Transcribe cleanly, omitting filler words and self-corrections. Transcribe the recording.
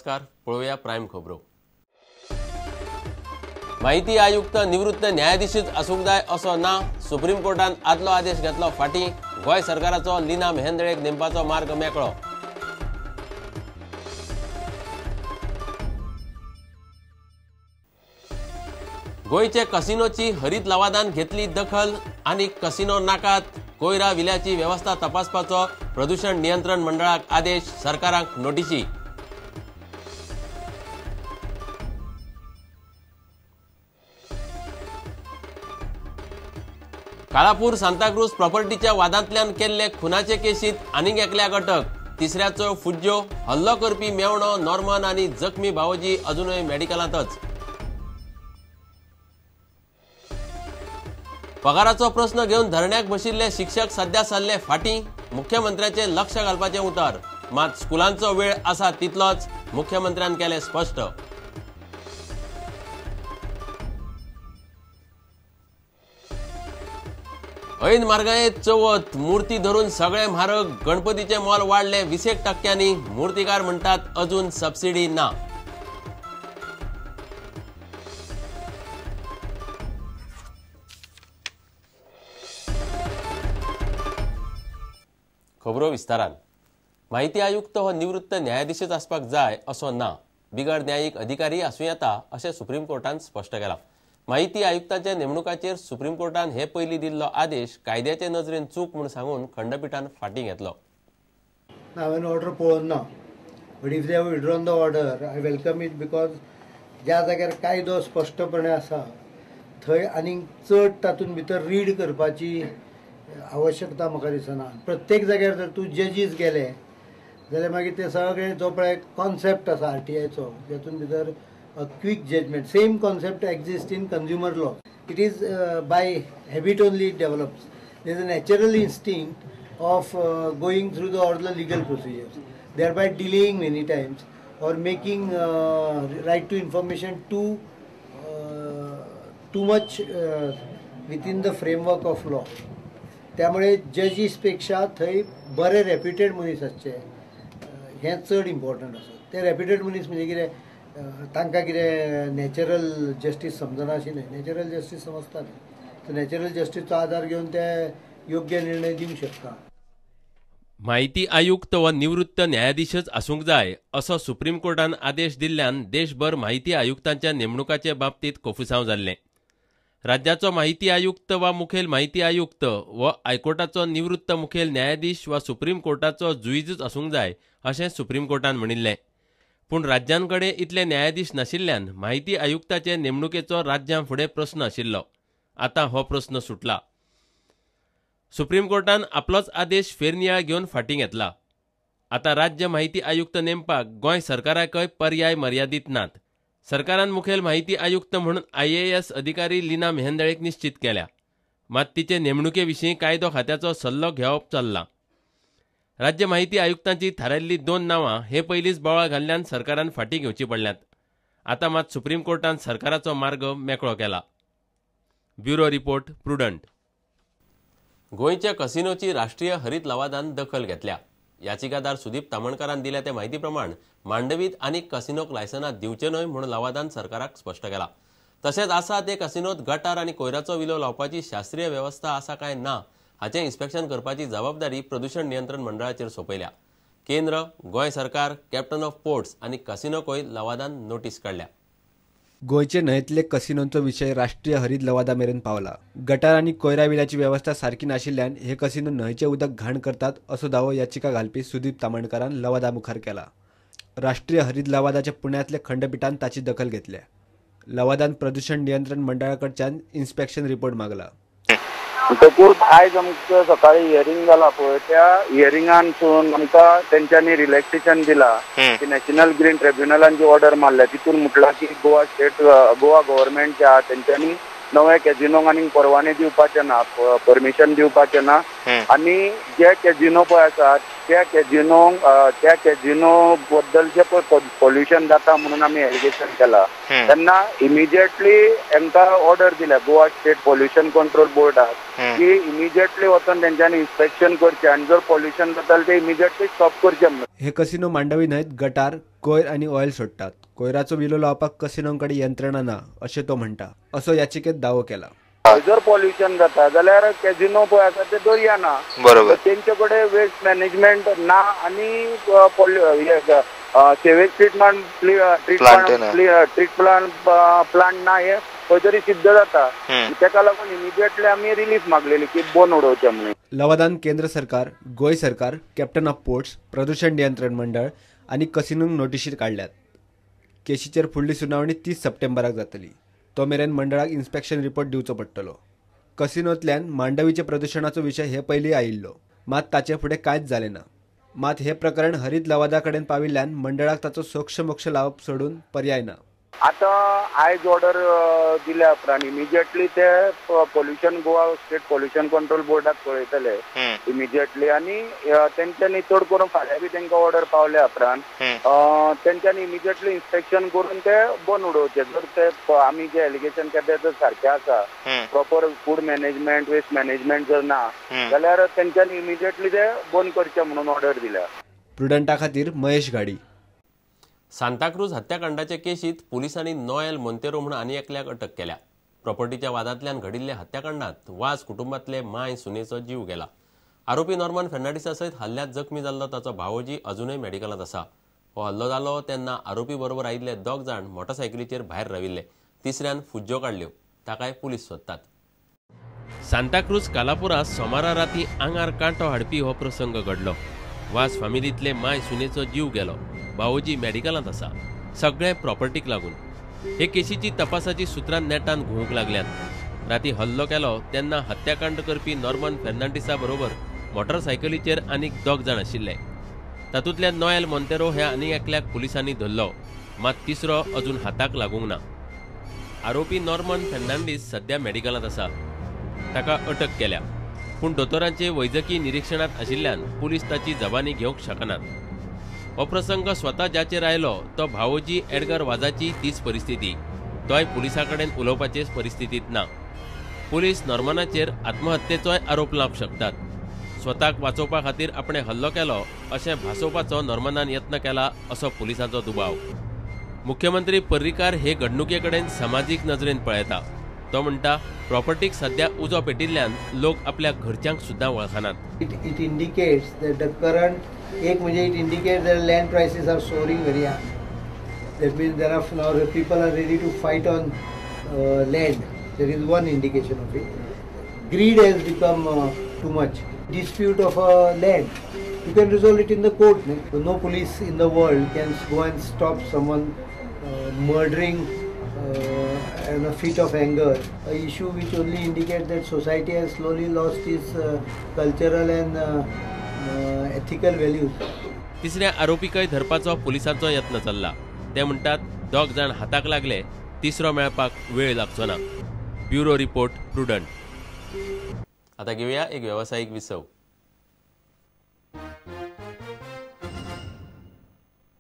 नमस्कार, पळोवया प्रायम खबरो। माहिती आयुक्त निवृत्त न्यायाधीशच आसूंक जाय असो ना, सुप्रीम कोर्टान आदलो आदेश घेतलो फाटीं। गोंय सरकाराचो लीना मेहेंदळेक नेमपाचो मार्ग मेकळो। गोंयचे कसिनोची हरीत लवादान घेतली दखल आनी कसिनो नाकात, कोयरा विल्याची वेवस्था तपासपाचो प्रदूषण नियंत्रण मंडळाक आदेश, सरकाराक नोटिशी। काळापूर सांताक्रूज प्रॉपर्टीच्या वादांतल्यान केल्ले खुनाचे केशीत आनीक एकल्याक अटक, तिसऱ्याचो फुज्जो, हल्लो करपी मेवणो नॉर्मन आनी जखमी भावोजी अजुनूय मेडिकलांतच। पगाराचो प्रस्न घेवन धरण्याक बशिल्ले शिक्षक सध्या सरले फाटीं, मुख्यमंत्र्याचे लक्ष घालपाचें उतर, मात स्कुलांचो वेळ आसा तितलोच, मुख्यमंत्र्यान केलें स्पश्ट। ऐन म्हारगायेंत चवथ, मूर्ती धरून सगळे म्हारग, गणपतीचें मोल वाडलें 20%, मूर्तीकार म्हणटात अजून सबसिडी ना। खबरो विस्तारान। माहिती आयुक्त हो निवृत्त न्यायाधीशच आसपाक जाय असो ना, बिगर न्यायीक अधिकारी आसूं येता अशें सुप्रीम कोर्टान स्पश्ट केलां। माहिती आयुक्ताच्या नेमणुकाचेर सुप्रीम कोर्टान हे पयलीं दिल्लो आदेश कायद्याचे नजरेन चूक म्हूण सांगून खंडपिठान फाटीं घेतलो। हांवें ऑर्डर पळोवन ना, but if they have withdrawn the order I welcome it, because ज्या जाग्यार कायदो स्पश्टपणे आसा थंय आनीक चड तातूंत भितर रीड करपाची आवश्यकता म्हाका दिसना। प्रत्येक जाग्यार जर तूं जजीस गेले जाल्यार मागीर ते सगळे जो पळय कॉन्सेप्ट आसा आरटीआयचो, जातून भितर a quick judgment, same concept exist in consumer law, it is by habit only it develops. There is a natural instinct of going through the all the legal procedures, thereby delaying many times or making right to information too much within the framework of law. त्यामुळे जजीस पेक्षा थंय बरे reputed मनीस आसचे हें चड important आसा। ते रेप्युटेड मनीस म्हणजे कितें, तांकां कितें नॅचरल जस्टीस समजना अशें न्हय, नॅचरल जस्टीस समजता न्हय, नॅचरल जस्टीसचो आदार घेवन ते योग्य निर्णय दिवंक शकता। माहिती आयुक्त व निवृत्त न्यायाधीशच आसूंक जाय असो सुप्रीम कोर्टान आदेश दिल्ल्यान देशभर माहिती आयुक्तांच्या नेमणुकाचे बाबतींत कोफुसांव जाल्लें। राज्याचो माहिती आयुक्त वा मुखेल माहिती आयुक्त व हायकोर्टाचो निवृत्त मुखेल न्यायाधीश वा सुप्रीम कोर्टाचो जुईजच आसूंक जाय अशें सुप्रीम कोर्टान म्हणिल्लें। पूण राज्यांकडे इतले न्यायाधीश नाशिल्ल्यान माहिती आयुक्ताचे नेमणुकेचो राज्यां फुडें प्रस्न आशिल्लो। आतां हो प्रस्न सुटला। सुप्रीम कोर्टान आपलोच आदेश फेरनियाळ घेवन फाटीं घेतला। आतां राज्य माहिती आयुक्त नेमपाक गोंय सरकाराकय पर्याय मर्यादीत नात। सरकारान मुखेल माहिती आयुक्त म्हणून IAS अधिकारी लीना मेहेंदळेक निश्चित केल्या, मात तिचे नेमणुके विशीं कायदो खात्याचो सल्लो घेवप चल्ला। राज्य माहिती आयुक्तांची थारायल्ली 2 नांवां हे पयलींच बोवाळ घाल्ल्यान सरकारान फाटीं घेवची पडल्यांत। आतां मात सुप्रीम कोर्टान सरकाराचो मार्ग मेकळो केला। Bureau report, Prudent. गोंयच्या कसिनोची राष्ट्रीय हरीत लवादान दखल घेतल्या। याचिकादार सुदीप तामणकारान दिल्या ते माहिती प्रमाण मांडवीत आनी कसिनोक लायसनां दिवचे न्हय म्हूण लवादान सरकाराक स्पश्ट केला। तशेंच आसा ते कसिनोत गटार आनी कोयराचो विलो लावपाची शास्त्रीय वेवस्था आसा काय ना हाचें इन्स्पेक्शन करपाची जबाबदारी प्रदूषण नियंत्रण मंडळाचेर सोंपयल्या। केंद्र, गोंय सरकार, कॅप्टन ऑफ पोर्ट्स आनी कसिनोकय लवादान नोटीस काडल्या। गोंयचे न्हंयेंतले कसिनोंचो विशय राष्ट्रीय हरीत लवादा मेरेन पावला। गटार आनी कोयरा विल्याची वेवस्था सारकी नाशिल्ल्यान हे कसिनो न्हंयचें उदक घाण करतात असो दावो याचिका घालपी सुदीप तामणकारान लवादा मुखार केला। राष्ट्रीय हरीत लवादाच्या पुण्यांतल्या खंडपिठान ताची दखल घेतल्या। लवादान प्रदूषण नियंत्रण मंडळाकडच्यान इन्स्पेक्शन रिपोर्ट मागला। म्हणटकूच आयज आमकां सकाळी हियरींग जाला पळय, त्या हियरिंगानसून आमकां तेंच्यांनी रिलॅक्सेशन दिला की नॅशनल ग्रीन ट्रिब्युनलान जी ऑर्डर मारल्या तितून म्हटलां की गोवा स्टेट, गोवा गव्हर्मेंट जे आहा तेंच्यांनी नवे कॅजिनोंक आनी परवाने दिवपाचे ना, परमिशन दिवपाचें ना आनी जे कॅजिनो पळय आसात त्या कॅजिनोंक त्या कॅजिनो बद्दल जे पळय पोल्युशन जाता म्हणून आमी एलिगेशन केला तेन्ना इमिजिएटली हेंकां ऑर्डर दिल्या गोवा स्टेट पोल्युशन कंट्रोल बोर्डाक की इमिजिएटली वचून तेंच्यांनी इन्स्पेक्शन करचें आनी जर पोल्युशन जाता जाल्यार ते इमिजिएटली स्टॉप करचें म्हणून. हे कसिनो मांडवी न्हंयत गटार, कोयर आनी ऑयल सोडटात. कोयराचो विलो लावपाक कसिनों कडेन यंत्रणा ना अशें तो म्हणटा असो याचिकेत दावो केला. जर पोल्युशन जाता जाल्यार कॅजिनो पळय आसा ते दर्या ना, बरोबर, तेंचे कडेन वेस्ट मॅनेजमेंट ना आनी सेवेज ट्रिटमेंट प्लांट ना हे खंय तरी सिद्ध जाता. तेका लागून इमिजिएटली आमी रिलीफ मागलेली की बंद उडोवचें म्हणून. लवादान केंद्र सरकार, गोंय सरकार, कॅप्टन ऑफ पोर्ट्स, प्रदूषण नियंत्रण मंडळ आनी कसिनोंक नोटिशी काडल्यात. केशीचेर फुडली सुनावणी 30 सप्टेंबराक जातली. तो मेरेन मंडळाक इन्स्पेक्शन रिपोर्ट दिवचो पडटलो. कसिनोंतल्यान मांडवीचे प्रदूषणाचो विशय हे पयलीं आयिल्लो, मात ताचे फुडें कांयच जालें ना. मात हे प्रकरण हरीत लवादा कडेन पाविल्ल्यान मंडळाक ताचो सोक्षमोक्ष लावप सोडून पर्याय ना. आतां आयज ऑर्डर दिल्या उपरांत इमिजिएटली ते pollution Goa state pollution control बोर्डाक कळयतले इमिजिएटली आनी तेंच्यांनी चड करून फाल्यां बी तेंकां ऑर्डर पावल्या उपरांत तेंच्यांनी इमिजिएटली इन्स्पेक्शन करून ते बंद उडोवचे. जर ते आमी जे एलिगेशन केले जर सारकें आसा, proper food management, waste management जर ना जाल्यार तेंच्यांनी इमिजिएटली ते बंद करचे म्हणून ऑर्डर दिल्या. प्रुडंटा खातीर महेश घाडी. सांताक्रूज हत्याकांडाचे केशीत पुलिसांनी नोएल मोंतेरो म्हूण आनी एकल्याक अटक केल्या. प्रॉपर्टीच्या वादांतल्यान घडिल्ल्या हत्याकांडात वाज कुटुंबांतले माय सुनेचो जीव गेला. आरोपी नॉर्मन फर्नांडीसा सयत हल्ल्यात जखमी जाल्लो ताचो भावोजी अजूनय मेडिकलांत आसा. हो हल्लो जालो तेन्ना आरोपी बरोबर आयिल्ले दोग जाण मोटरसायकलीचेर भायर राविल्ले. तिसऱ्यान फुज्जो काडल्यो. ताकाय पुलीस सोदतात. सांताक्रूज कालापुरा सोमारा राती आंगार कांटो हाडपी हो प्रसंग घडलो. वाज फामिलींतले माय सुनेचो जीव गेलो. भावोजी मेडिकलांत आसा. सगळें प्रॉपर्टीक लागून. हे केशीची तपासाची सुत्रां नेटान घुंवूंक लागल्यांत. राती हल्लो केलो तेन्ना हत्याकांड करपी नॉर्मन फर्नांडीसा बरोबर मोटरसायकलीचेर आनीक दोग जाण आशिल्ले. तातूंतल्या नोएल मोंतेरो ह्या आनी एकल्याक पुलिसांनी धरलो, मात तिसरो अजून हाताक लागूंक ना. आरोपी नॉर्मन फर्नांडीस सध्या मेडिकलांत आसा. ताका अटक केल्या, पूण दोतोरांचे वैजकी निरिक्षणांत आशिल्ल्यान पुलीस ताची जबानी घेवंक शकनात. हो प्रसंग स्वता जाचेर आयलो तो भावोजी एडगर वाजाची तीच परिस्थिती. तोय पुलिसां कडेन उलोवपाचे परिस्थितींत ना. पुलीस नॉर्मनाचेर आत्महत्येचोय आरोप लावंक शकतात. स्वताक वाचोवपा खातीर आपणें हल्लो केलो अशें भासोवपाचो नॉर्मनान यत्न केला असो पुलिसांचो दुबाव. मुख्यमंत्री पर्रीकार हे घडणुके कडेन समाजीक नजरेन पळयता. तो म्हणटा, प्रॉपर्टीक सध्या उजो पेटिल्ल्यान लोक आपल्या घरच्यांक सुद्दां वळखनात. It indicates that the current एक म्हणजे it indicates that land prices are soaring very high. That means there are now people are ready to fight on land. There is one indication of it. Greed has become too much. Dispute of a land, you can resolve it in the court. No police in the world can go and stop someone murdering in a fit of anger, an issue which only indicates that society has slowly lost its cultural and ethical values. तिसऱ्या आरोपीकय धरपाचो पुलिसांचो यत्न चल्ला. ते म्हणटात दोग जाण हाताक लागले, तिसरो मेळपाक वेळ लागचो ना. Bureau report, Prudent. आता घेऊया एक व्यावसायिक विसव.